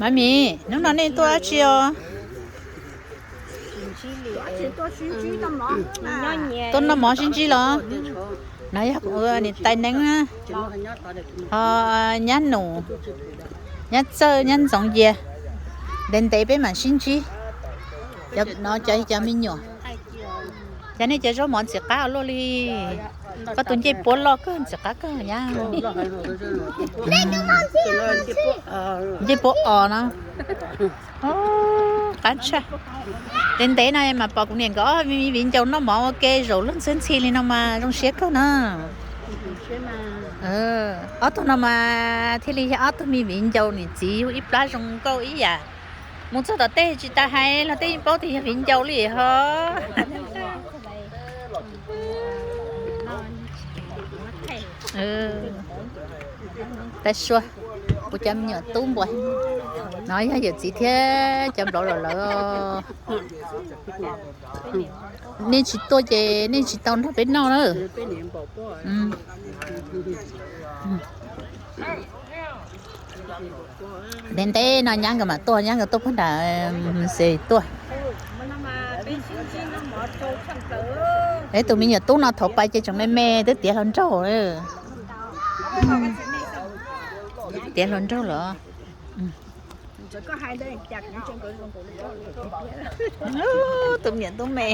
Mami, hnub no nej tuaj dab tsi os? Tuaj noj mov sib ntsib los? No yog kuv niam tais neeb na, ho nyab nus, nyab txawj, nyab ntxoov cia. Ntev ntev peb mam sib ntsib. No cov, cov me nyuam, cas nej cov zaub mov ntxim qab ua luaj li. Koj tus ncej puab loj kawg, ntxim qab kawg nyab. Ncej puab os no. Qab tshaj. Ntev ntev no mas pom kuv niam nkawd ob me viv ncaus noj mov ua ke zaum luag ntxhwb ntxhi li no mas zoo siab kawg na. Ob tug no mas thiaj li yog ob tug me viv ncaus niam txiv yug ib plab zoo nkauj ib yam. Mus txog tom tej tsis tas hais los tej yeej paub tias yog viv ncaus li ho. Tais Sua, kuv cov me nyuam tub npua, no yog yawm txiv thiab cov nplauv los lawm. Nej tsis tuaj ces nej tsis tau nrog peb noj na. Ntev ntev no nyab nkawd mam tuaj, nyab nkawd tuaj puag nram Mercedes tuaj. Ib tus me nyuam tub no thaum pais ces tseem me me twb tiav hluas nraug. Tiav hluas nraug los. Tus niam tub me.